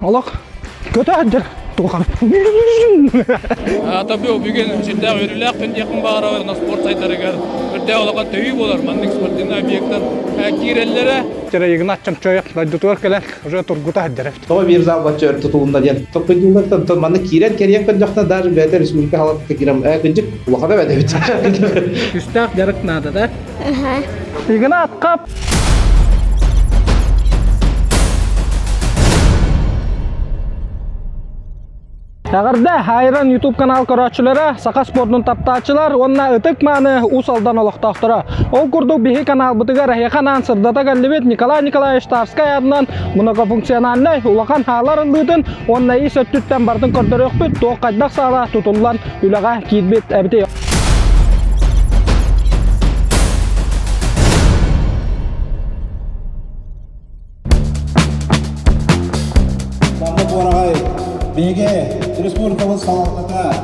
Олох көтө сылдьар туохам. Аата бүгүн сүрдээх үөрүүлээх күн диэхпин баҕарабын спорт сайдарыгар үрдээх улахан төһүү буолар маннык спортивнай объектар киирэллэрэ. Игнат Чомчоев дойдутугар кэлэн уже тургута сылдьар эбит. Тоҕо биир зал бачча өр тутулунна диэн токкуйдууллар тон манна киирэн кэрийэн көрдөхтө даже бэйэтэ республика халатта киирэн ээ кырдьык улахан эбэт эбит. Күстээх дьарык наада да? Игнат хап! Эҕэрдэ Айран YouTube канал көрөөччүлэрэ, саха спордун таптааччылар уонна ытык мааны Уус Алдан олохтоохторо. Ол курдук биһи каналбытыгар эһиэхэ анаан сырдата кэллибит Николай Николаевич Тарскай аатынан многофункциональнай улахан хаалар ыллыытын уонна ис өттүттэн барытын көрдөрүөхпүт, туох хайдах саала тутуллан үлэҕэ киирбит эбитий. Манна буораҕай биһиги республикабыт салалтата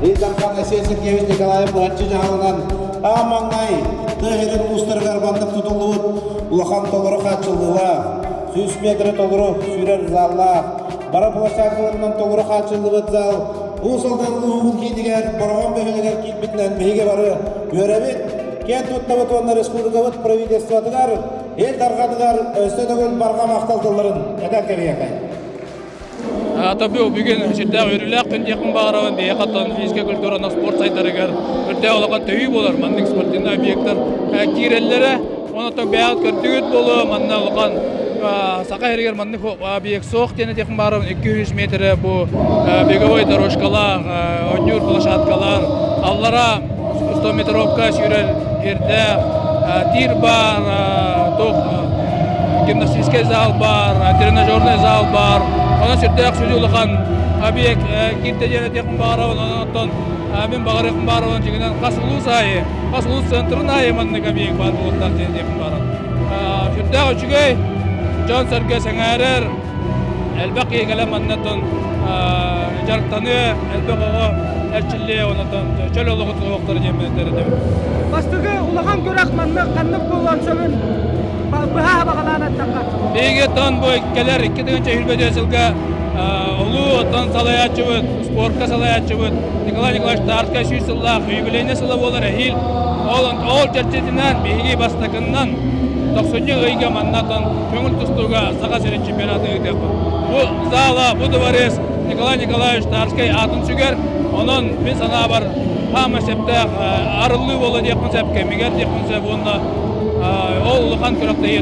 Ил Дархан Айсен Сергеевич Николаев быһаччы дьаһалынан аан маҥнай тыа сирин улуустарыгар маннык тутуллубут улахан толору хааччыллыылаах, 100 метры толору сүүрэр заллаах, бары площадкаларынан толору хааччыллыбыт зал Уус Алдан улууһун киинигэр Бороҕон бөһүөлэгэр киирбитинэн биһиги бары үөрэбит, киэн туттабыт уонна республикабыт правительствотыгар Ил Дарханыгар өссө төгүл барҕа махтал тылларын этэн кэбиһиэхэй. Тобу бүгүн сүрдээх үөрүүлээх күн диэхпин баҕарабын. Биһиэхэ оттон физическэй культураны спорт сайдарыгар үрдээх улахан төһүү буолар. Маннык спортивнай объектар киирэллэрэ. Онон бэйэҕит көрдүгүт буолуо. Манна улахан Саха сиригэр маннык объект суох диэн этиэхпин баҕарабын. 200 метрэ бу беговой дорожкалаах, оонньуур площадкалар, аллара 100 метровка сүүрэр ирдээх, тир бар, туох гимнастический зал бар, тренажерный зал бар. Онон сүрдээх сүдү улахан объект киирдэ диэн этиэхпин баҕарабын. Онон мин баҕарыахпын баҕарабын дьиҥинэн хас улуус аайы, хас улуус центрын аайы маннык объект баар буолуохтаах диэн этиэхпин баҕарабын. Сүрдээх үчүгэй, дьон-сэргэ сэҥээрэр, элбэх киһи кэлэн маннаттан дьарыктаныа, элбэх оҕо эрчиллиэ, онтон чөл олоҕу тутуохтара диэн этэр Бастакы улахан күрэх манна ханнык буолуон сөбүн быһа баҕалаан эттэххэ. Биһиги оттон бу кэлэр 2024 сылга улуу оттон салайааччыбыт, спортка салайааччыбыт Николай Николаевич Тарскай 100 сыллаах юбилейный сыла буолар эһиил. Ол, ол чэрчитинэн биһиги бастакыннан тохсунньу ыйга маннатан көҥүл тустууга Саха сирин чемпионатын ыытыахпыт. Бу зала, бу дворец Николай Николаевич Тарскай аатын сүгэр. Онон мин санаабар хаама сөптөөх арыллыы буолла диэхпин сөп, кэмигэр диэхпин сөп уонна ол улахан күрэхтэһии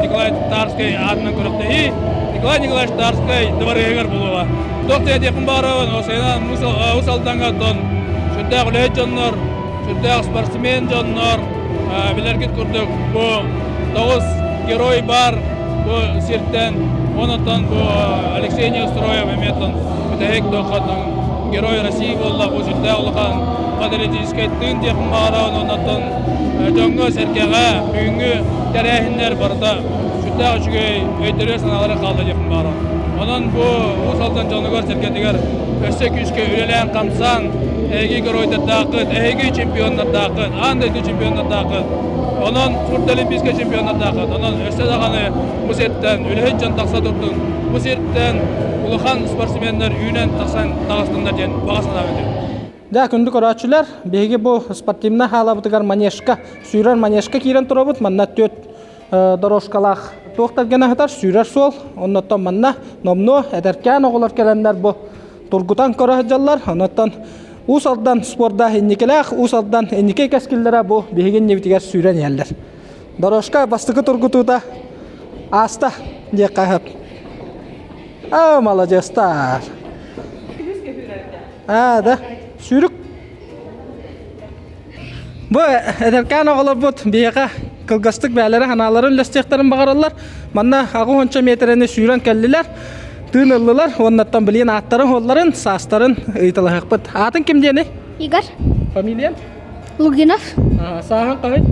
Николай Тарскай аатынан күрэхтэһии Николай Николаевич Тарскай дворегар буолуоҕа. Туох диэхпин баҕарабын, Осайынан Уус Алдаҥҥа оттон сүрдээх үлэһит дьоннор, сүрдээх спортсмен дьоннор, билэргит курдук бу тоҕус герой бар бу сиртэн, онтон бу Алексей Неустроев эмиэ бүтэһик дохотун Герой России буолла бу сүрдээх улахан патриотическай тыын диэхпин баҕарабын онтон дьоҥҥо-сэргэҕэ бүгүҥҥү тэрээһиннэр барыта сүрдээх үчүгэй өйдөрүө-санаалара хаалла диэхпин баҕарабын. Онон бу Уус Алдан дьонугар-сэргэтигэр өссө күүскэ үлэлээн-хамсаан эһиги геройдардааххыт, эһиги чемпионнардааххыт, аан дойду чемпионнардааххыт. Онон сурдолимпийскай чемпионнардааххыт. Онон өссө даҕаны бу сиртэн үлэһит дьон тахса турдун. Бу сиртэн улахан спортсменнар үүнэн тахсан таҕыстыннар диэн баҕа санаам этим. Дьэ, күндү көрөөччүлэр, биһиги бу спортивнай хаалабытыгар манежка, сүүрэр манежка киирэн турабыт. Манна түөрт дорожкалаах туох тэлгэнэ сытар сүүрэр суол. Оннуттан манна номнуо эдэркээн оҕолор кэлэннэр бу тургутан көрө сылдьаллар. Оннуттан Уус Алдан спорда инникилээх Уус Алдан инники кэскиллэрэ бу биһиги иннибитигэр сүүрэн иһэллэр. Дорожка бастакы тургутуута ааста диэххэ сөп. Аа, маладьыастар. Аа, да. Сүүрүк. Бу эдэркээн оҕолорбут биһиэхэ кылгастык бээлэрэ санааларын үллэстиэхтэрин баҕараллар. Манна аҕыс уонча миэтэрэни сүүрэн кэллилэр, тыын ыллылар уоннаттан билигин ааттарын уолларын, саастарын ыйыталаһыахпыт. Аатын ким диэний? Игорь. Фамилиян? Лугинов. Сааһын хаһый?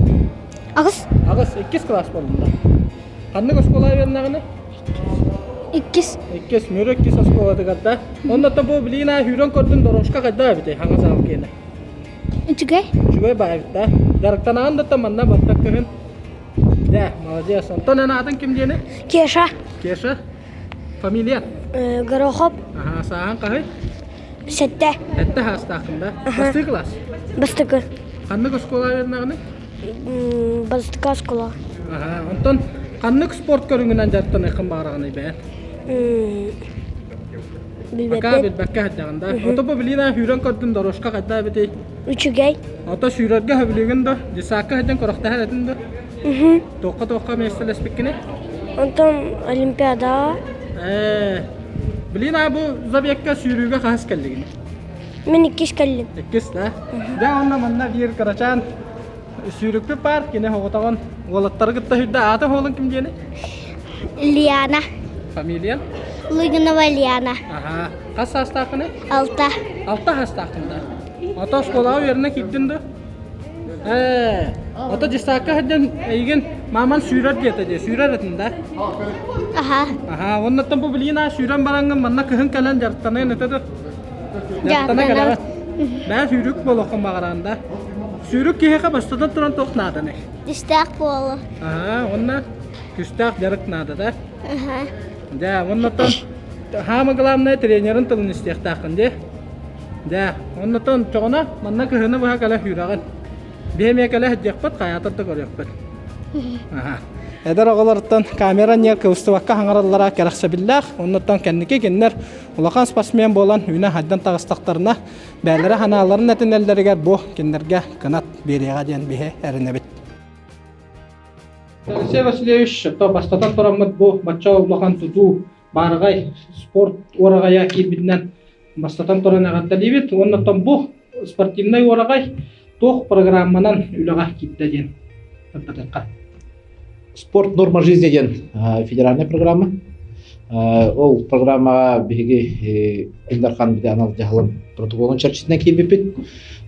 Аҕыс. Аҕыс, иккис кылаас буоллунда. Ханнык оскуола үөрэннэҕинэ? Иккис. Иккис, Мүрү иккис оскуолатыгар да. Оннуттан бу билигин аа сүүрэн көрдүн дорожка хайдах эбитий хаҥас аал киэнэ? Үчүгэй. Үчүгэй баайбыт да. Дьарыктанаҕын да манна баттак кыһын. Дэ, молодец. Онтон эн аатыҥ ким диэний? Кеша. Кеша. Фамилия? Горохов. Аха, сааһын хаһый? Сэттэ. Сэттэ саастааххын да? Бастакы класс? Бастакы. Ханнык оскуола үөрэнэҕиний? Бастакы оскуола. Аха, онтон ханнык спорт көрүҥүнэн дьарыктаныаххын баҕараҕыный бэйэн? Пока Билбэппин. билбэккэ сылдьаҕын да? Ото бу билиина сүүрэн көрдүм дорожка хайда эбитий? Үчүгэй. Ото сүүрэргэ сөбүлүүгүн да? Десакка сылдьан көрөхтөһөр этин да? Туохха-туохха миэстэлэспиккиний? Онтон Олимпиадаҕа. Ээ, билин аа бу забегка сүүрүүгэ хаһыс кэллигин? Мин иккис кэллим. Иккис да? Дьэ онно манна биир кырачаан сүүрүкпүт баар, кини оҕотоҕун уолаттары кытта сүүрдэ. Аата уолун ким диэни? Лиана. Фамилиян? Лыгинова Лиана. Аха. Хас саастааххыный? Алта. Алта саастааххын да? Ото оскуолаҕа үөрэнэ киирдин да? Ээ, ото дьыссаакка сылдьан эйигин мааман сүүрэр диэтэ дии, сүүрэр этин да? Аха. Аха, оннуттан бу билигин аа сүүрэн бараҥҥын манна кыһын кэлэн дьарыктаныан этэ да? Дьарыктана кэлэҕин. Бээ сүүрүк буолуоххун баҕараҕын да? Сүүрүк киһиэхэ бастатан туран туох нааданый? Түстээх буолу. Аха, уонна күстээх дьарык наада да? Аха. Дьэ, оннуттан хаама главное тренерин тылын истиэхтааххын дии. Дьэ, оннуттан чоҕуна манна кыһыны быһа кэлэ сүүрэҕин. Биһи эмиэ кэлэ сылдьыахпыт, хайаатар да көрүөхпүт. Аха. Эдэр оҕолоруттан камера ньиэр кыбыстыбакка хаҥараллара кэрэхсэбиллээх. Оннуттан кэнники кинилэр улахан спортсмен буолан үүнэ хайдан таҕыстахтарына, бэйэлэрэ санааларын этинэллэригэр бу кинилэргэ кынат биэриэҕэ диэн биһи эрэнэбит. Алексей Васильевич, то бастатан тураммыт бу бачча улахан тутуу баарҕай спорт уораҕайа киирбитинэн Бастатан туран эҕэрдэлиибит уонна оттон бу спортивнай уораҕай туох программанан үлэҕэ киирдэ диэн сырдатыахха. Спорт норма жизни диэн федеральная программа. Ол программаҕа биһиги Ил Дархан анал дьаһалын протоколун чэрчитинэн киирбиппит.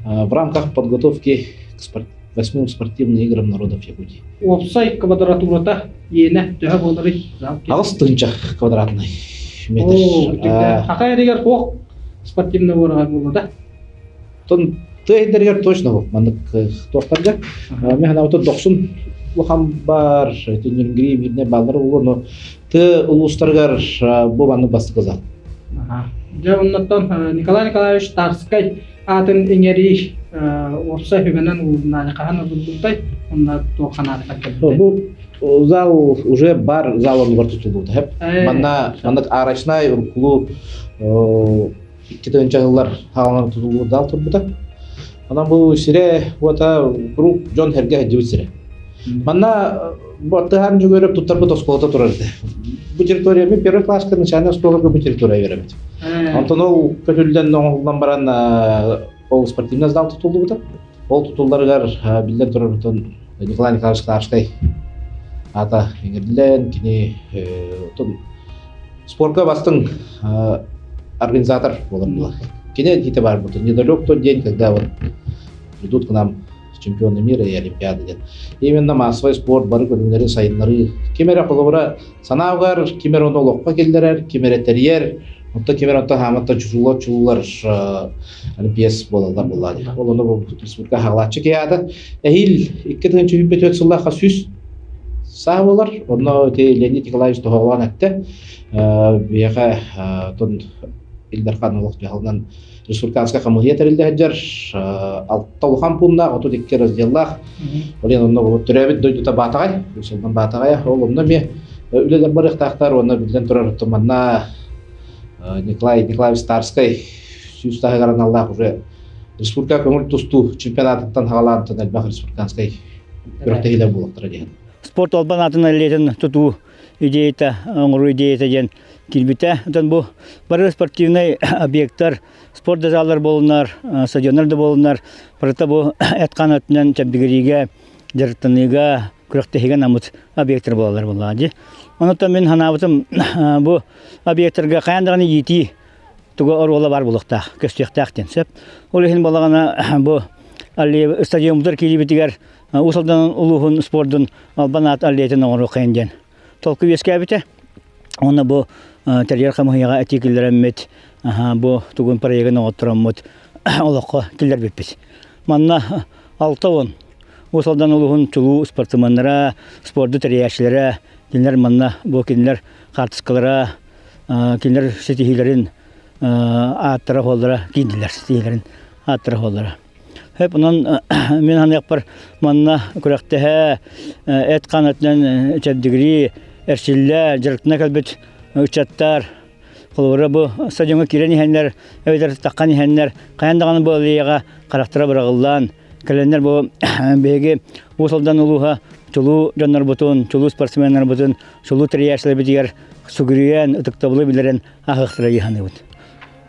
В рамках подготовки к восьмым спортивным играм народов Якутии. Уопсай квадратурата иэнэ төһө буоларый? Аҕыс тыһыынча квадратный метр. Хака эригэр туох спортивный уораҕай буолла да? Тон тыа иһдэригэр точно бу маннык туохтарга. Мен ханаабыта дохсун улахан бар, Нюрнгри мирне баллар буолуо, но тыа улуустарыгар бу маннык бастакы зал. Дьэ оннуттан Николай Николаевич Тарскай аатын иҥэрии уопсай үбүнэн уулунааны хаһан ылыллыбытай уонна туох санаатыгар кэлбитэй? Бу зал уже бар зал оннугар тутуллубута сөп. Манна маннык арочнай уруккулуу 2 сыллар хаалан тутуллубут зал турбута. Онон бу сирэ уота куруук дьон сэргэ сылдьыбыт сирэ. Манна бу аттыһаан дьүгүөрөп туттарбыт оскуолата турар этэ. Бу территория мен первый класска начальная оскуоларга бу территория үөрэммит. Онтон ол көтүллэн оҥоһуллан баран ол спортивный зал тутуллубута. Ол тутулларыгар биллэн турар Николай Николаевич Старштай аата иҥэриллэн кини спорка бастыҥ организатор буолан буолар. Кини этиитэ баар буолта. Недалек тот день, когда вот придут к нам чемпионы мира и Олимпиады диэн. Именно массовый спорт бары көрүҥнэрин сайыннарыы. Ким эрэ холобура санаабыгар, ким эрэ ону олоххо киллэрэр, ким эрэ тэрийэр, онтон ким эрэ онтон хааматтан чулуулар чулуулар олимпиец буолаллар буоллаа дии. Ол ону бу республика хаалааччы киһи аата. Эһиил 2024 сыллаахха 100 саа буолар. Онно ити Леонид Николаевич тоһоҕолоон эттэ. Биһиэхэ Ил Дархан олох дьаһалынан Республиканскай хамыыһыйа тэриллэ сылдьар. Алта улахан пууннаах, 32 разделлаах. Ол иһин онно төрөөбүт дойдута Баатаҕай, Усулдан Баатаҕайа. Ол онно эмиэ үлэлэр барыахтаахтар уонна биллэн турар манна Николай Николаевич Старскай сүүс таһыгар аналлаах уже республика көҥүл тустуу чемпионатыттан хаалаан элбэх республиканскай күрэхтэһиилэр буолуохтара диэн. Спорт албан аатын аллеятын тутуу идеята, оҥоруу идеята диэн киирбитэ. Оттон бу бары спортивнай объектар, спорт заллар буолунар, стадионнар да буолунар, барыта бу эт-хаан өттүнэн чэбдигириигэ, дьарыктаныыга, күрэхтэһиигэ анаммыт объектар буолаллар буоллаҕа дии. Онон мин санаабытым бу объектарга хайаан даҕаны иитии туга оруола баар буолуохтаах, көстүөхтээх диэн сөп. Ол иһин буоллаҕына бу стадиоммутугар киириибитигэр Уус Алдан улууһун спордун албан аат аллеятын оҥоруоххайын диэн толкуй үөскээбитэ. Уонна бу тэрийэр хамыһыйаҕа этии киллэрэммит, бу тугун проегын оҥоттороммут олоххо киллэрбиппит. Манна 60 Уус Алдан улууһун чулуу спортсменнара, спорду тэрийээччилэрэ, кинилэр манна бу кинилэр хаартыскалара. Кинилэр ситиһиилэрин ааттара-суоллара киирдилэр, ситиһиилэрин ааттара-суоллара. Хөп, онон мин саныахпар манна күрэхтэһэ эт-хаан өттүнэн чэбдигирии, эрчиллэ, дьарыктана кэлбит ыччаттар холобура бу стадиоҥҥа киирэн иһэннэр эбэтэр таххан иһэннэр хайаан даҕаны бу аллеяҕа харахтара быраҕыллан кэлэннэр бу биһиги Уус Алдан улууһа чулуу дьоннорбутун, чулуу спортсменнарбытын, чулуу тэрийээччилэрбитигэр сүгүрүйэн, ытыктабылы билэрин ааһыахтара дии саныыбыт.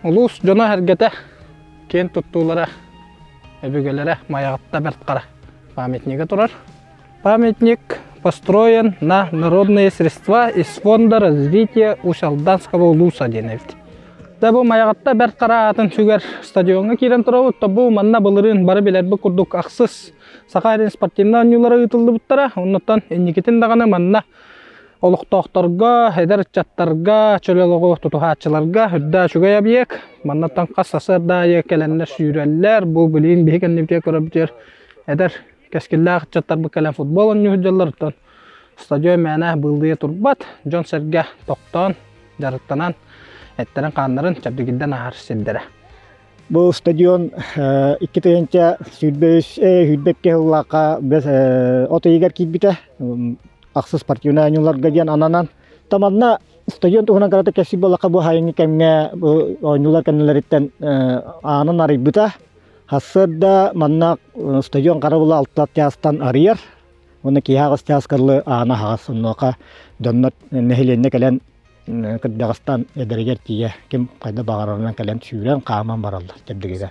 Улуус дьоно-сэргэтэ киэн туттуулара, өбүгэлэрэ Майаҕатта Бэрт Хара памятнига турар. Памятник построен на народные средства из фонда развития Усть-Алданского улуса диэн эбит. Да бу Майаҕатта Бэрт Хара аатын сүгэр стадиоҥҥа киирэн турабыт. Бу манна былырыын бары билэрбит курдук ахсыс Саха сирин спортивнай оонньуулара ыытыллыбыттара. Оннуттан инникитин даҕаны манна олохтоохторго, эдэр ыччаттарга, чөл олоҕу тутуһааччыларга үрдэ үчүгэй объект. Маннаттан хас сарсыарда аайы кэлэннэр сүүрэллэр. Бу билигин биһи кэннибитигэр көрөрбүтүгэр эдэр кэскиллээх ыччаттарбыт кэлэн футбол оонньуу сылдьаллар. Оттон стадион мээнэ быыллыйа турбат. Дьон-сэргэ тохтоон, дьарыктанан, эттэрин-хааннарын чэбдигирдэн ааһар сирдэрэ. Бу стадион 2023 сүүрбэккэ сыллаахха от ыйыгар киирбитэ. Ахсыс спортивнай оонньууларга диэн ананан. Таманна стадион туһунан кыратык кэпсиир буоллахха бу сайыҥҥы кэмҥэ бу оонньуулар кэннилэриттэн аанын арыйбыта. Сарсыарда манна стадион харабыла алта чаастан арыйар. Уонна киэһэ аҕыс чааска дылы аана аһаҕас. Онуоха дьоннор нэһилиэнньэ кэлэн кырдьаҕастан эдэригэр тиийэ ким хайда баҕарарынан кэлэн сүүрэн хааман бараллар чэбдигирэ.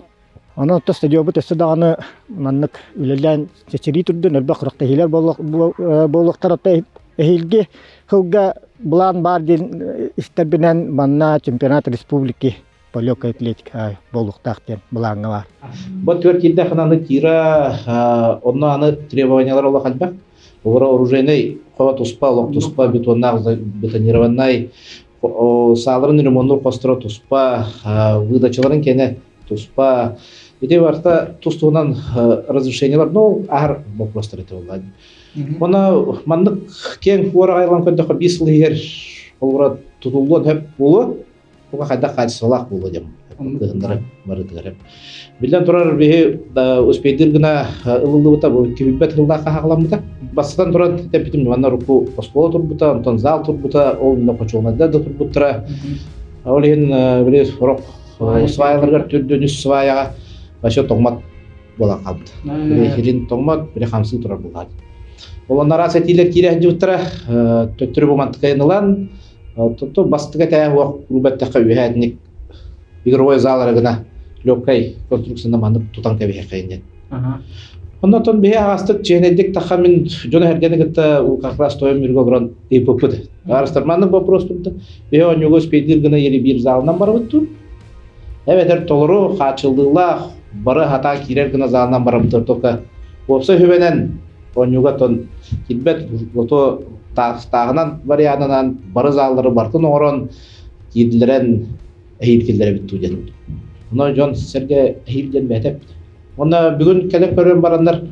Онон оттон стадиоммут өссө даҕаны маннык үлэлээн чэчирии турдун, элбэх күрэхтэһиилэр буолуохтар. Оттон эһиилги сылга былаан баар диэн истэрбинэн манна чемпионат республики по легкой атлетика буолуохтаах диэн былааҥҥа баар. Бу түөрт киирдэх аны тира онно аны требованиялар олох элбэх. Олоро оружейнай хо туспа, олох туспа, бетоннаах бетонированнай сааларын ремоннуур хосторо туспа, выдачаларын кэнэ туспа. Ити барта тус-туһунан разрешениялар, но аһар вопростар это буолла. Она маннык киэҥ куораҕайлан көрдөххө биир сыл иһигэр холобура тутуллуон сөп буолуо. Туга хайдах хаачыстыбалаах буолуо диэн кыһыннары барытыгар. Биллэн турар, биһи успейдыыр гына ылыллыбыта, бу кибибэт сыллаах хаһаҕаламмыта. Бастатан туран тэппитим манна урукку оскуола турбута, онтон зал турбута, ол иннэ хочуолунайдар да турбуттара. Ол иһин били сорох сваяларыгар түрдүн үс сваяҕа вообще тоҥмот буолан хаалбыта. Били хилин тоҥмот, били хамсыы турар буолаат. Ол араас этиилэр киирэ сылдьыбыттара, төттөрү бу мантыкайын ылан, Тото бастакы этээ уох курбаттахха үөһээ итинник игровой зал эрэ гына легкай конструкцияны маннык тутан кэбиһиэххэйин диэн. Оннотон биһи аҕастык чиэһинэйдик таха мин дьону эргэни кытта как раз тойон мүргө олорон ыйыппыппыт. Арыстар маннык вопрос турда. Биһи оонньууга успейдиир гына или биир залынан барабыт дуу? Эбэтэр толору хааччыллыылаах бары хатаа киирэр гына залынан барабыт только уопсай хүбэнэн Оонньууга тон киирбэт лото тааһынан варианынан бары заллары барытын оҥорон киирдилэрэн эһиил киллэрэбит дуу диэн. Онон дьон сэргэ эһиил диэн бэйэтэ эппит. Уонна бүгүн кэлэн көрөн бараннар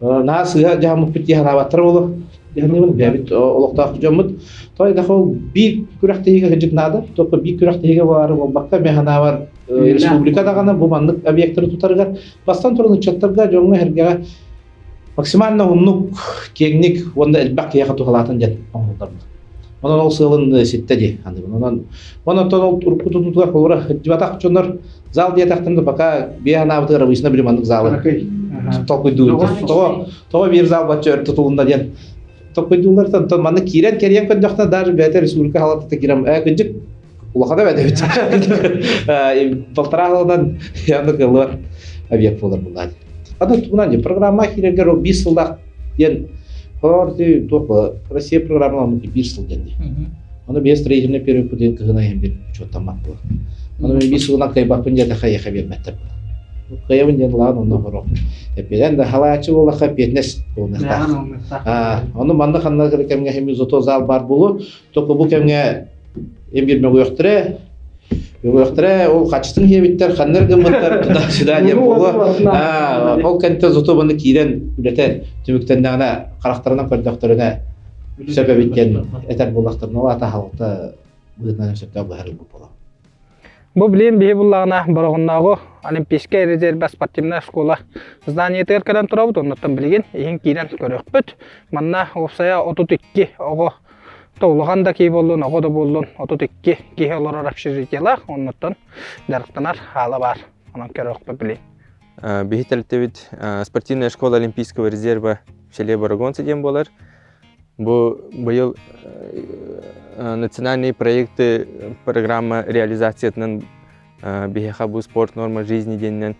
наһаа сыыһа дьаһаммыппыт дии санаабаттара буолуо. Дьаһаныыбын бэйэбит олохтоох дьоммут. Той да ол биир күрэхтэһиигэ кырдьык наада. Только биир күрэхтэһиигэ буолаары буолбакка мен санаабар республика даҕаны бу маннык объектары тутарыгар бастан туран ыччаттарга дьоҥҥо-сэргэҕэ максимально уһуннук, киэҥник уонна элбэх киһиэхэ туһалаатын диэн оҥоһулларбыт. Онон ол сыалын ситтэ дии саныыбын. Онон онон ол урукку тутуутугар холобура сылдьыбатах дьоннор зал диэтэхтэн да пока биэ санаабытыгар обычно били маннык залы толкуйдуур. Тоҕо тоҕо биир зал бачча өр тутулунна диэн толкуйдууллар. Онтон маннык киирэн кэрийэн көрдөхтө даже бэйэтэ республика халатата киирэн ээ кырдьык улахана бэт эбит. Полтора сылынан яннык ылар объект буолар буллаан. Аны тугунан диэн программа киирэргэр ол биир сыллаах диэн холоор туох Россия программа оннук биир сыл диэн дии. Ону биэс строительный период диэн кыһына иһин бир учуоттаммат буолар. Ону мен биир сылынан кыайбаппын диэтэхэ эйиэхэ биэрбэттэр буолар. Кыайабын диэн ылаан онно хорох. Эппиэтэн да халааччы буоллахха эппиэтинэс буолуохтаах. Ону манна ханна кэмҥэ хими зато зал бар буолу, Только бу кэмҥэ эмиэ мөҕүөхтэрэ, мөҕүөхтэрэ, ол хаччытын диэбиттэр, ханна гыммыттар, туда-сюда диэн буолуо. Ол кэнниттэн зато манна киирэн үлэтэ түмүктэннэҕинэ, харахтарынан көрдөхтөрүнэ сөп эбит диэн этэр буоллахтарына, ол аата аһалта. быһыытынан сөптөөх быһаарыы буолар. Бу билиэн биһи буллаҕына Бороҕоннооҕу Олимпийскай резервэ спортивная школа зданиетыгар кэлэн турабыт. Оннуттан билигин иһин киирэн көрүөхпүт. Манна уопсайа 32 оҕо то улахан да киһи буоллун, оҕо да буоллун 32 киһи олорор общежитиелаах. Оннуттан дьарыктанар хаала баар. Онон көрүөхпүт билигин. Биһи тэрилтэбит спортивная школа Олимпийского резерва в селе Борогонцы диэн буолар. Бу быйыл национальные проекты программа реализациятынан биһиэхэ бу спорт норма жизни диэнинэн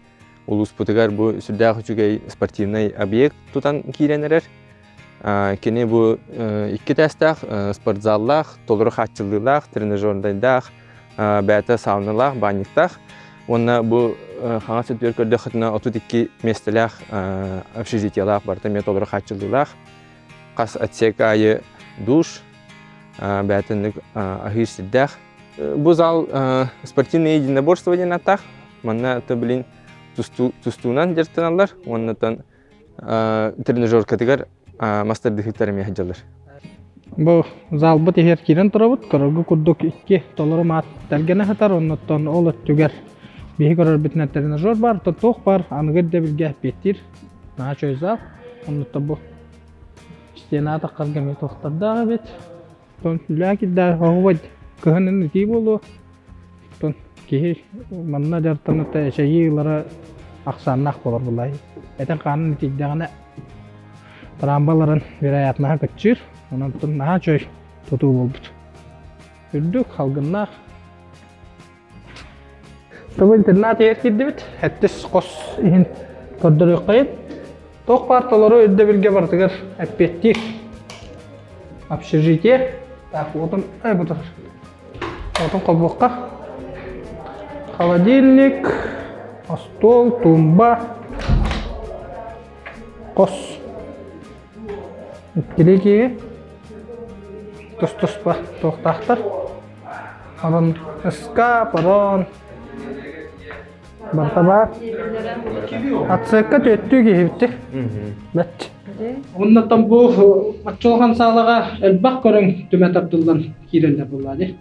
улууспутугар бу сүрдээх үчүгэй спортивнай объект тутан киирэн эрэр. Кини бу икки этээстээх спортзаллаах, толору хааччыллыылаах, тренажердайдаах, бэйэтэ сауналаах, баанньыктаах. Уонна бу хаҥас өттүгэр көрдөххүтүнэ 32 миэстэлээх общежитиелаах, барыта эмиэ толору хааччыллыылаах. Хас отсек аайы душ, бээтинник аһыыр сирдээх. Бу зал спортивное единоборство диэн ааттаах. Манна то билин тустуунан дьарыктаналлар уонна тренажеркатыгар мастардыһыктар эмиэ сылдьаллар. Бу залбыт иһэр киирэн турабыт. Көрөргө курдук икки толору маат тэлгэнэ сытар. Оннуттан ол өттүгэр биһи көрөрбүтүнэн тренажер бар, туох бар аныгы ирдэбилгэ эппиэттиир. Наһаа үчүгэй зал. Оннуттан бу стена таххарга эмиэ туохтардаах эбит. Оттон үлээ кирдээх оһуобай кыһынын итии буолуо. Оттон киһи манна дьарыктаныта эчэйии ылара ахсааннаах буолар булай. Этин хаанын итийдэҕинэ трамбаларын вероятноһа кыччыыр. Онон наһаа үчүгэй тутуу буолбут. Үрдүк, салгыннаах. Тобу интернат иһэр киирдибит. Эттис хос иһин көрдөрүөххэйин. Туох баар толору ирдэбилгэ барытыгар эппиэттиир. Общежитие. Так, уотун, ай бу турар. Уотун холбуохха. Холодильник, остуол, тумба, хос. Иккилии киһи тус-туспа туохтаахтар. Онон ыскаап, орон барыта баар. Отсекка түөттүү киһибитти. Бэт. Оннотон бу оччолохон саалаҕа элбэх көрүҥ түмэ тардыллан киирэллэр буоллаа дии.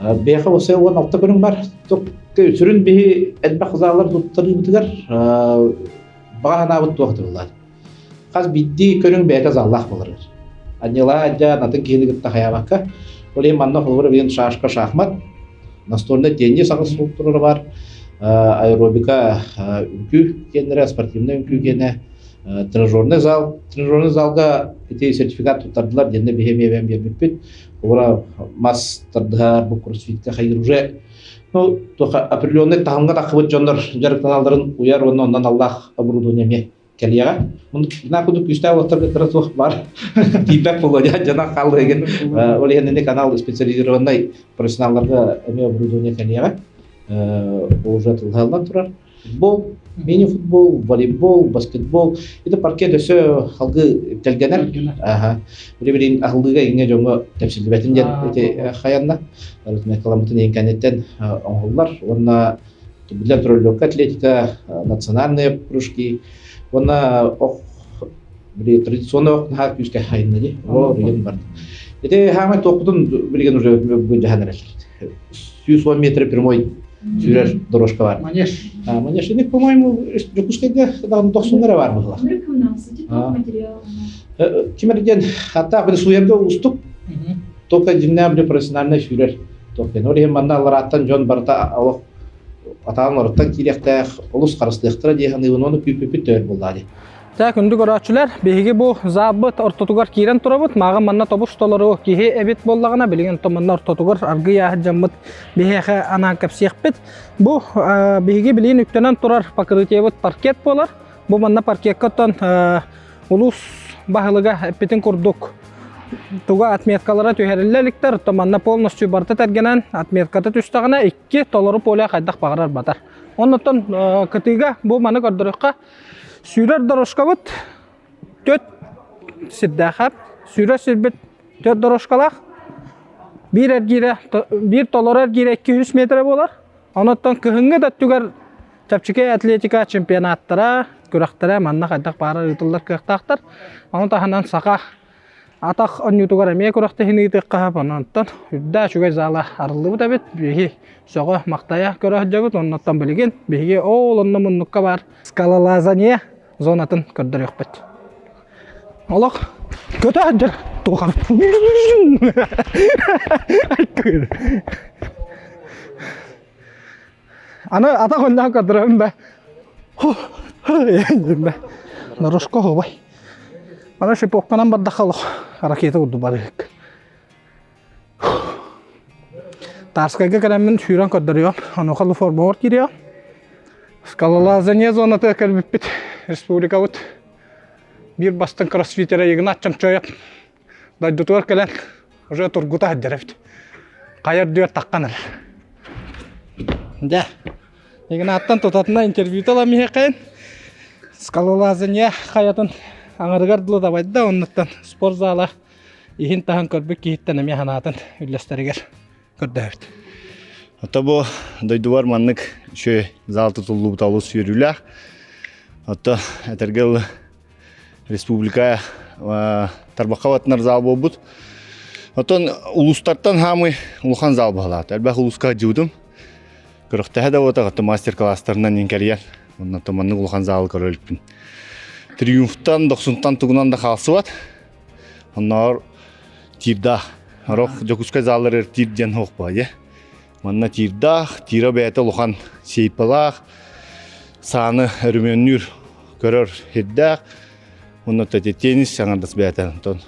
Биэхэ осы 16 көрүҥ бар. Сүрүн биһи элбэх заллар туттарыыбытыгар баҕа санаабыт туох тыллар. Хас биирдии көрүҥ бэйэтэ заллаах буолар. Анньылаа дьэ атын киһини кытта хайаабакка, ол иһин манна холобура билигин шашка шахмат, настольный теннис аҕыс скульптуралара бар, аэробика үҥкүү киэннэрэ, спортивнай үҥкүү киэнэ, тренажерный зал. Тренажерный залга ити сертификат туттардылар диэннэ биһи эмиэ эбэн биэрбиппит. Холобура мас тардыһар, бу кроссфитка хайыр уже ну, определенный таһымҥа таххыбыт дьоннор дьарыктаналларын уйар уонна онон аллаах оборудование эмиэ кэлиэҕэ. Мына курдук күүстээх уолаттарга кыра суох бар. Тиийбэт буолуо дьэ дьона хааллыгын. Ол иһин ини канал специализированный профессионалларга эмиэ оборудование кэлиэҕэ. Уже тылһаллан турар. Футбол, мини-футбол, волейбол, баскетбол. Это паркет өссө халгы тэлгэнэр. Аха. Били-билин аһыллыыга иҥҥэ дьоҥҥо тэпсиллибэтин диэн ити хаянна. Каламмытын иһин кэнниттэн оҥоһуллар. Уонна Биллэн турар, легкая атлетика, национальные прыжки уонна ох били традиционный ох наһаа күүскэ хайынна дии. О, билигин барда. Ити хаамай туохпутун билигин уже былдьаһан эрэллэр. 110 метр прямой сүүрэр дорожка бар. Манеж. А, манеж. Ини, по-моему, Дьокуускайга даҕаны тохсуннар эрэ бар быһыылаах. Ким эрэ диэн, хатта били сууйарга уустук. Только дьиҥнээх били профессиональный сүүрэр. Ол иһин манна алларааттан дьон барыта олох атаан олоруттан киириэхтээх, олус харыстыахтара дии саныыбын уонна күүппүппүт төһөр буоллаа дии. Дьэ, күндү көрөөччүлэр, биһиги бу заабыт ортотугар киирэн турабыт. Мааҕын манна тобус толору киһи эбит буоллаҕына, билигин онтон манна ортотугар аргый ааһыт дьаммыт биһиэхэ анаан кэпсиэхпит. Бу биһиги билигин үктэнэн турар покрытиебыт паркет буолар. Бу манна паркекка оттон улуус баһылыга эппитин курдук туга отметкалара түһэриллэ иликтэр, оттон манна полностью барыта тэргэнэн отметката түстэҕинэ икки толору поле хайдах баҕарар батар. Оннуттан кытыыга бу маны көрдөрүөххэ сүүрэр дорожкабыт төрт сирдээх сүүрэр сирбит төрт дорожкалаах биир эргиирэ биир толору эргиирэ 200 метрэ буолар. Онуттан кыһыҥҥы да өттүгэр чэпчэки атлетика чемпионаттара, күрэхтэрэ манна хайдах баара ыытыллар кыахтаахтар. Ону таһынан саха. Атах онньуутугар эмиэ күрэхтэһиини ыытыахха сөп. Онон үрдээх үчүгэй зала арыллыбыт эбит. Биһиги сөҕө махтайа көрө сылдьабыт. Оннуттан билигин биһиги ол онно муннукка баар скалолазание зонатын көрдөрүөхпүт. Олох көтө сылдьар туохам. Аны атах онньоон көрдөрөбүн да. Нарушка хобай. Аны шиповканан бардахха олох ракета курдук барыһык. Тарскайга кэлэммин сүүрэн көрдөрүөм. Онуоха формабар киириэҕим. Скалолазание зонатыгар кэлбиппит. Республикабыт биир бастыҥ кроссфитера Игнат Чомчоев дойдутугар кэлэн уже тургута сылдьар эбит. Хайа үрдүгэр таххан эрэр. Дьэ, Игнаттан тутатына интервью ылам иһиэххэйин. Скалолазание хайатын аҥарыгар дылы дабайда, оннуттан спорт зала иһин-таһын көрбүт киһиттэн эмиэ санаатын үллэстэригэр көрдөөбүт. Ото бу дойдубар маннык үчүгэй зал тутуллубута олус үөрүүлээх. Ото этэргэ дылы республика тарбахха батынар зал буолбут. Оттон улуустартан хаамый улахан зал баһылаата. Элбэх улууска дьыбытым. Көрөхтөһө да буотах, оттон мастер-класстарынан иҥкэрийэн. Онно маннык улахан залы көрө иликпин. Триумфтан, Дохсунтан тугунан да хаалсыбат. Онноор тиирдаах. Орох Дьокуускай залларыгар тиир диэн суох баайа. Манна тиирдаах, тиирэ бэйэтэ улахан сейпалаах, сааны өрөмүөннүүр, көрөр сирдээх. Онно теннис саҥардас бэйэтэ. Онтон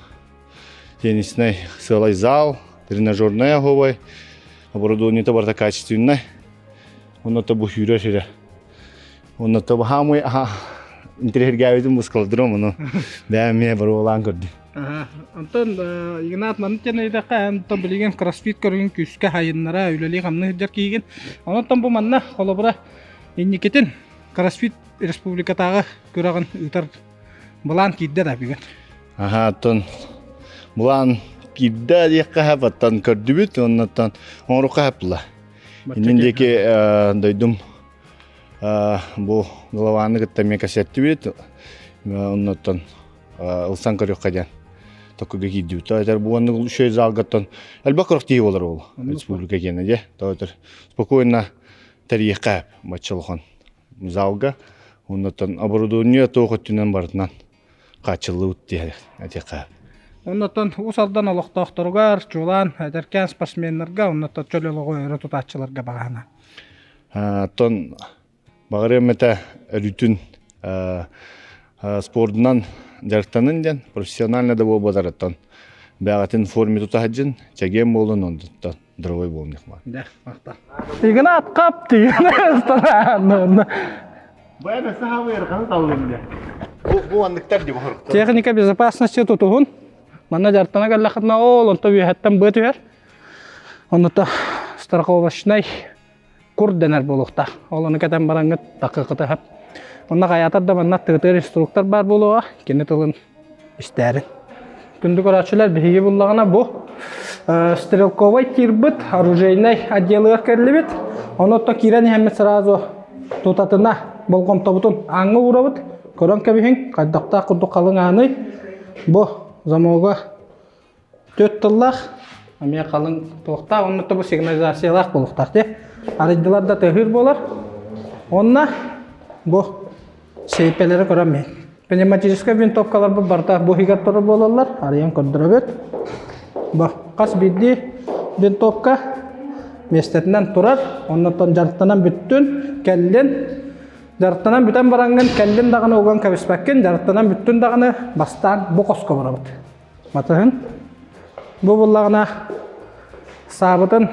тенниснэй сыалай зал, тренажерная оһуобай, оборудованиета барыта качественнай. Онно бу сүүрэр сирэ. Онно хаамый интэриэһиргээбитим бу ону бэйэм эмиэ боруобалаан көрдүм. Онтон Игнат маннык диэн ыйдахха, онтон билигин кроссфит көрүҥүн күүскэ хайыннара, үлэлии-хамныы сылдьар киһигин. Онон бу манна холобура инникитин кроссфит республикатааҕы күрэҕин ыытар былаан киирдэ да бүгүн. Аха, оттон былаан киирдэ диэххэ сөп, оттон көрдүбүт, оннуттан оҥоруохха сөп була. Иннин диэки дойдум бу главаны кытта эмиэ кэпсэттибит, оннуттан ылсан көрүөххэ диэн токуга киирдибит. Тойтер бу оннук үчүгэй залгаттан элбэх көрөх тиһи болар ол республика киэнэ дьэ. Тойтер спокойно тэрийиэххэ бачча улахан залга. Оннуттан оборудование туох өттүнэн барытынан хааччыллыбыт диэн этиэххэ. Оннуттан Уус Алдан олохтоохторугар, чуолаан эдэркээн спортсменнарга, оннуттан чөл олоҕу өрө тутааччыларга баҕаһына. Оттон Баҕарыам этэ өрүүтүн спордунан дьарыктанын диэн профессионально да буолбатарыттан бэҕэтин форме тута сылдьын чэгиэн буолун онтуттан здоровой буолун диэх Да, махтал. Игнат кап деген Бу анныктар ди Техника безопасности тутуһун. Манна дьарыктана кэллэххитинэ ол онто үөһэттэн быа түһэр. Оннута страховочнай кур дэнэр буолуохтаах. Ол ону кэтэн бараҥҥыт такыкытыһап. Онно хайаатар да манна тыытыыр инструктор баар буолуоҕа, кини тылын истээрин. Күндү көрөөччүлэр, биһиги буллаҕына бу стрелковай тирбыт оружейнай отделыгар кэллибит. Ону отто киирэн иһэммит сразу тутатына болҕомтобутун ааҥҥа уурабыт. Көрөн кэбиһиҥ, хайдахтаах курдук халыҥ ааный. Бу замога Түөрт тыллаах, эмиэ халыҥ туохтаах, онно бу сигнализациялаах буолуохтаах дии. Арыйдылар да тыаһыыр буолар. Уонна бу сейпэлэри көрөн иһин. Пневматическай винтовкаларбыт барыта бу иһигэр турар буолаллар. Арыйан көрдөрөбүт. Бу хас биирдии винтовка миэстэтинэн турар. Оннуттан дьарыктанан бүттүн, кэллин. Дьарыктанан бүтэн бараҥҥын кэллин даҕаны уган кэбиспэккин, дьарыктанан бүттүн даҕаны бастаан бу хоско барабыт. Матыһын. Бу буллаҕына саабытын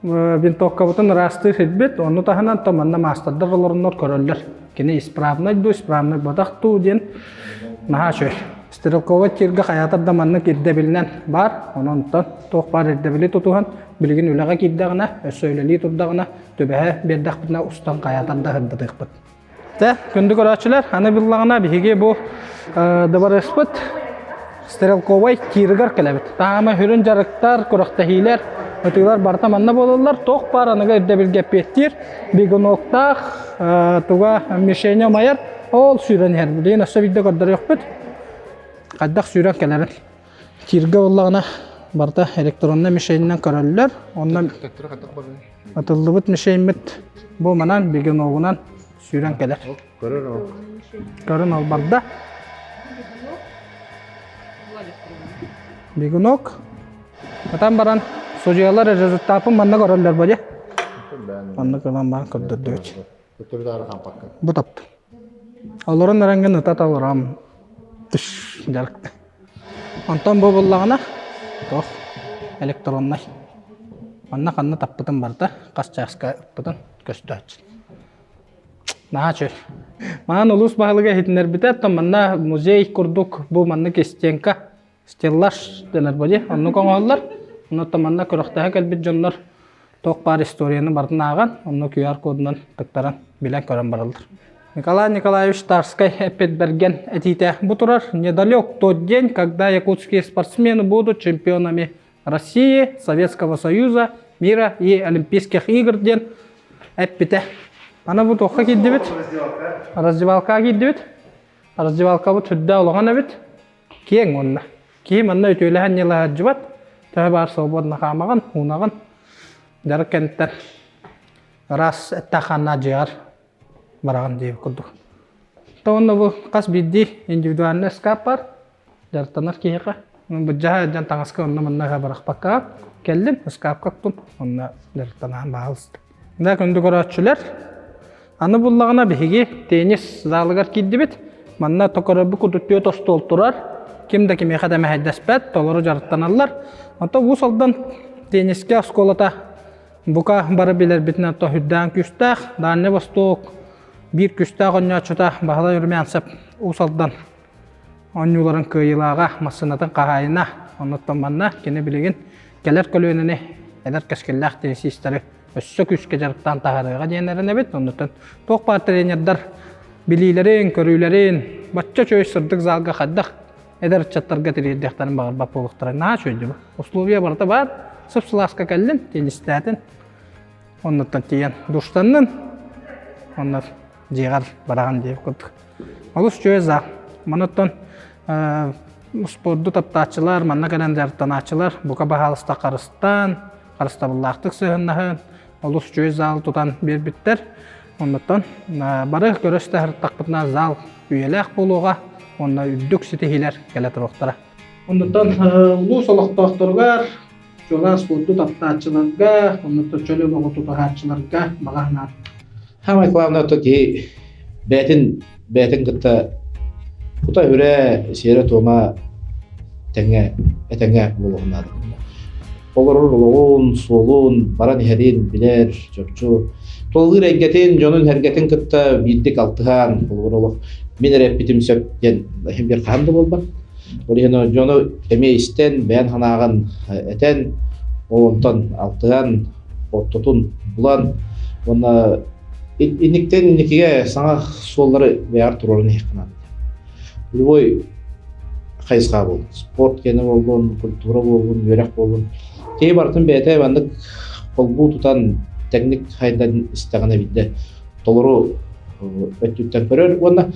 винтовкабытын ыраастыы сирбит, онну таһынан то манна маастардар олороннор көрөллөр. Кини исправнай дуу, исправнай бодах дуу диэн наһаа үчүгэй. Стрелковай тиргэ хайаатар да маннык ирдэбилинэн баар. Онон туох баар ирдэбили тутуһан, билигин үлэҕэ киирдэҕинэ, өссө үлэлии турдаҕына, түбэһэ биэрдэхпитинэ устан хайаатар да сырдатыахпыт. Тэ, күндү көрөөччүлэр, аны буллаҕына биһиги бу дыбарыаспыт стрелковай тииригэр кэлэбит. Таама сүрүн дьарыктар, күрэхтэһиилэр, ытыылар барыта манна буолаллар. Туох баар аныгы ирдэбилгэ эппиэттиир, бегуноктаах, туга мишеня умайар, ол сүүрэн иһэр. Билигин өссө биирдэ көрдөрүөхпүт. Хайдах сүүрэн кэлэрин. Тиргэ буоллаҕына барыта электроннай мишенинэн көрөллөр. Онно ытыллыбыт мишеммит бу манан бегуногунан сүүрэн кэлэр. Көрөр ол. Көрөн ол барда. Бегунок. Ытан баран судьуйалар результатын манна көрөллөр бо дии. Манна ылан баран көрдөрдүбүт. Бу таптым. Олорон эрэнгин ыта толором. Түш дьарыкта. Онтон бу буллаҕына туох электроннай. Манна ханна таппытым барыта хас чааска ыппытын көстөөччү. Наһаа үчүгэй. Маан улуус баһылыга иһитиннэрбитэ, оттон манна музей курдук бу маннык стенка, стеллаж дэнэр бу дии, оннук оҥоһуллар. Онно манна күрэхтэһэ кэлбит дьоннор туох баар историяны барытын ааҕан, онно QR-кодунан тыктаран билэн-көрөн бараллар. Николай Николаевич Тарскай эппит бэргэн этиитэ бу турар. Недалек тот день, когда якутские спортсмены будут чемпионами России, Советского Союза, мира и Олимпийских игр диэн эппитэ. Аны бу туохха киирдибит? Раздевалкаҕа киирдибит. Раздевалкабыт сүрдээх улахан эбит. Киэҥ уонна. Киһи манна үтүөлэһэн ньылаһадьыбат. Төһө баар свободно хаамаҕын, уунаҕын. Дьарык кэнниттэн ыраас эттээх-хааннаах дьиэҕэр бараҕын диэбит курдук. То уонна бу хас биирдии индивидуальный ыскаап бар. Дьарыктанар киһиэхэ быдьаһа дьон таҥаска онно-манна бырахпакка кэллим, ыскаапка уктум, онно дьарыктанаан баҕалыстым. Да күндү көрөөччүлэр, аны буллаҕына биһиги теннис залыгар киирдибит. Манна токорорбу курдук түөрт остуол турар. Ким да кимиэхэ да мэһэйдэспэт, толору дьарыктаналлар. Онтон Уус Алдан теннискэ оскуолата бука бары билэрбитинэн тоһүйдээн күүстээх, Дальний Восток биир күүстээх оонньооччута Баһылай Румянцев Уус Алдан оонньууларын кыайыылааҕа, массыынатын хаһаайына. Оннуттан манна кини билигин кэлэр көлүөнэни, эдэр кэскиллээх теннисистары өссө күүскэ дьарыктаан таһаарыаҕа диэн эрэнэбит. Оннуттан туох баар тренердэр билиилэрин, көрүүлэрин бачча үчүгэй сырдык залга хайдах эдэр ыччаттарга тириэрдиэхтэрин баҕарбат буолуохтара. Наһаа үчүгэй дьыбы. Условия барыта баар. Сып-сылааска кэллин, теннистээтин. Оннуттан тиийэн душтаннын. Онно дьиэҕэр бараҕын диэбит курдук. Олус үчүгэй зал. Манаттан спорду таптааччылар, манна кэлэн дьарыктанааччылар бука баһаалыста харыстаан, харыстабыллаахтык сыһыннаһын, олус үчүгэй зал тутан биэрбиттэр. Оннуттан бары көрөстө сырыттахпытына зал үйэлээх буолуоҕа уонна үрдүк ситиһиилэр кэлэ туруохтара. Оннуттан улуус олохтоохторугар, чуолаан спорду таптааччыларга, оннуттан чөл олоҕу тутуһааччыларга баҕа санаат Самое главное, то киһи бэйэтин бэйэтин кытта кута-үрэ, сиэрэ-туома тэҥҥэ этэҥҥэ буолуон наада. Олорор олоҕун, суолун, баран иһэрин билэр, чопчу тулалыыр эйгэтин, дьонун эргэтин кытта биирдик алтыһан, холобур олох мин эрэ эппитим сөп диэн иһин биир хаһан да буолбат. Ол иһин дьону эмиэ истэн, бэйэн санааҕын этэн, ол онтон алтыһан, ортотун булан уонна инниктэн инникигэ саҥа суоллары бэйэҕэр туруоран иһиэххэ наада. Любой хайысха буоллун, спорт киэнэ буоллун, культура буоллун, үөрэх буоллун, киһи барытын бэйэтэ маннык холбуу тутан тэҥник хайдан истэҕинэ биирдэ толору өттүттэн көрөр уонна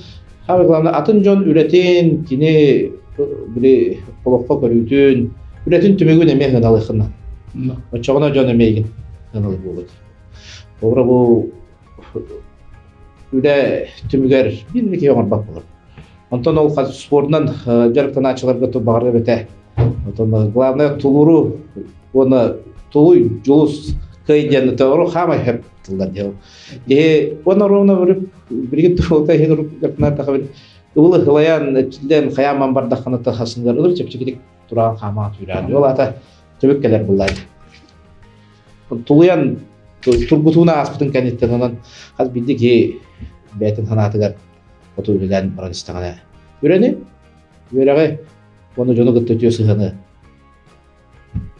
самое главное атын дьон үлэтин, кини били олоххо көрүүтүн, үлэтин түмүгүн эмиэ сыаналыаххын наада. Оччоҕуна дьон эмиэ эйигин сыаналыыр буолуо. Холобура бу үлэ түмүгэр биир киһи оҥорбот буолар. Онтон ол спордунан дьарыктанааччыларга баҕарар эбэтэ. Отон главное тулууру уонна тулуй, дьулус, кый диэн тоҕору хаамай хэп тыллар диэн. Киһи уонна ровно билигин туолта иһин дьарыктанар ыбылы ылайан эчиллэн хайааман бардаххына тахасындар ылыр чэпчэкитик тураан хаамаа түүрээн. Ол аата түбүк кэлэр буллаай. Тулуйан тургутууну ааспытын кэнниттэн онон хас биирдии киһи бэйэтин санаатыгар хоту үлэлээн баран истэҕинэ үрэни үөрэҕи уонна дьону кытта үтүө сыһыаны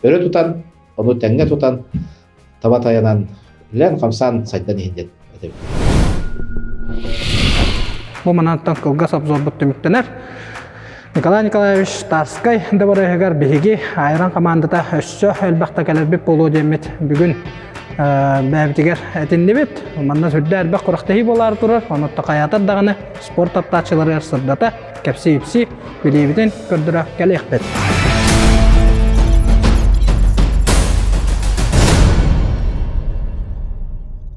өрө тутан ону тэҥҥэ тутан таба тайанан үлэлээн-хамсаан сайдан иһин диэн этэбин. Бу манантан кылгас обзорбут түмүктэнэр. Николай Николаевич Тарскай дыбарыаһыгар биһиги Айран хамаандата өссө элбэхтэ кэлэрбит буолуо диэммит бүгүн бэйэбитигэр этиннибит. Манна сүрдээх элбэх күрэхтэһии буолаары турар. Онон хайаатар даҕаны спорт таптааччыларыгар сырдата, кэпсии-ипсии, билиибитин көрдөрө кэлиэхпит.